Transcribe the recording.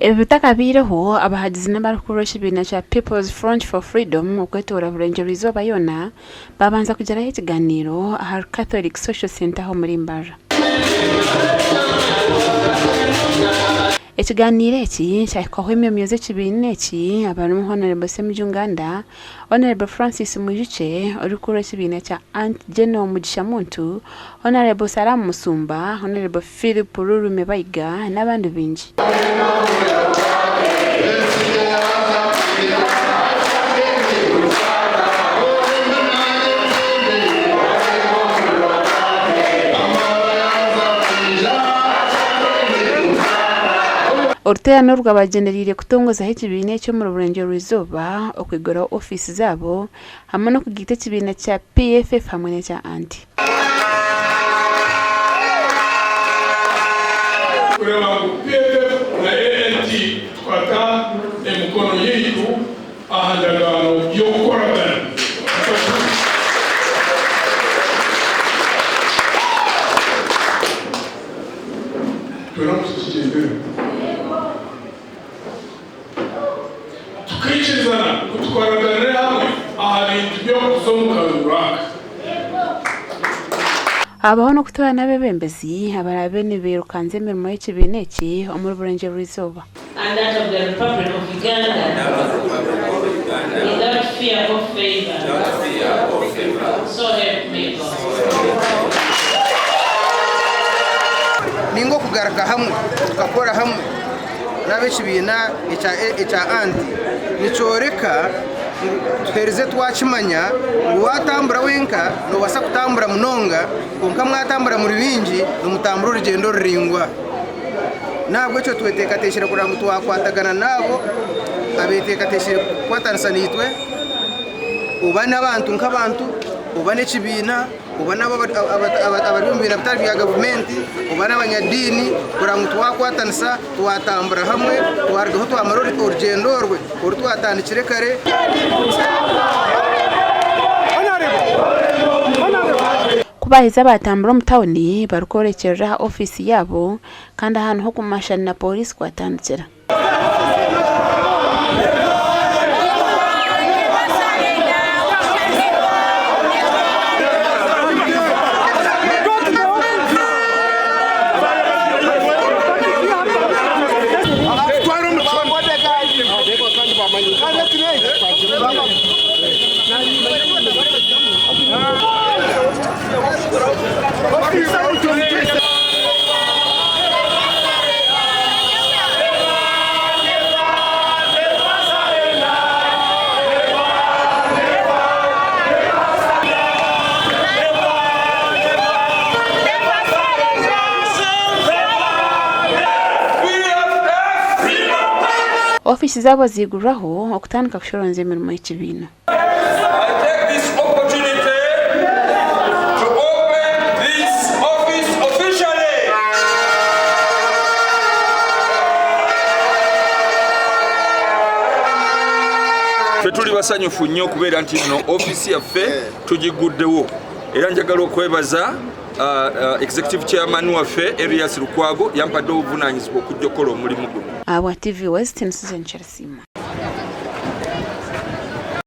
Ebi bitakabaireho, abahagizi n'abarikukurira ekibiina kya People's Front for Freedom okwetoorora Burengyerwa-izooba yoona baabanza kugirayo ekiganiiro ahari Catholic Social Centre omuri Mbarara. Ekiganiiro eki kyahikwaho emyomyo z'ekibiina eki abarimu Hon. Ssemujju Nganda, Hon. Francis Mwijukye orikukurira ekibiina kya Aunt General Mugisha Muntu, Hon. Salaam Musumba, Hon. Philip Rurumi Baiga n'abandi baingi. Oruteerane oru rwabagyendereire kutongozaho ekibiina eki omuri Burengyerwa-izooba, okwiguraho ofiisi zaabo hamwe n'okugaita ekibiina kya PFF hamwe n'ekya anti. Kureeba ngu PFF na ANT tukwata emikono yaitu aha ndagaano y'okukoragana. Twena tukigyendere. Tukaikirizana ngu tukoraganire hamwe aha bintu by'okuza omu karuru aka. Habaho n'okutoorana abeebembezi abaraabe nibirukanzya emirimo y'ekibiina eki omuri Burengyerwa-izooba. And that of the Republic of Uganda without fear or favour, so help me God. Ninga okugaruka hamwe tukakora hamwe n'ab'ekibiina ekya anti nikyoreka ngu tuherize twakimanya ngu waatambura wenka noobaasa kutambura munonga kwonka mwatambura muri baingi nimutambura orugyendo ruraingwa. N'ahabw'ekyo tweteekateekire kureba ngu twakwatagana n'abo abeeteekateekire kukwatanisa naitwe oba n'abantu nk'abantu oba n'ekibiina. oba n'abo abari omu bibiina bitari bya gavumenti, oba n'abanyadiini kureba ngu twakwatanisa twatambura hamwe twarugaho twamara orugyendo orwe oru twatandikire kare. Ku baaheza baatambura omu tauni barikworekyerera aha ofiisi yaabo kandi aha niho okumashana na pooriisi kwatandikira. Ofiisi zaabo ziigurwaho okutandika kushoronzya emirimo y'ekibiina. Ffe tuli basanyufu nnyo okubeera nti nno ofiisi yaffe tugiguddewo era njagala okwebaza uh, uh, executive chairman waffe Erias Lukwago yampadde obuvunaanyizibwa okujja okukola omulimu guno. Ahabwa TV West, ni Susan Kyarisiima.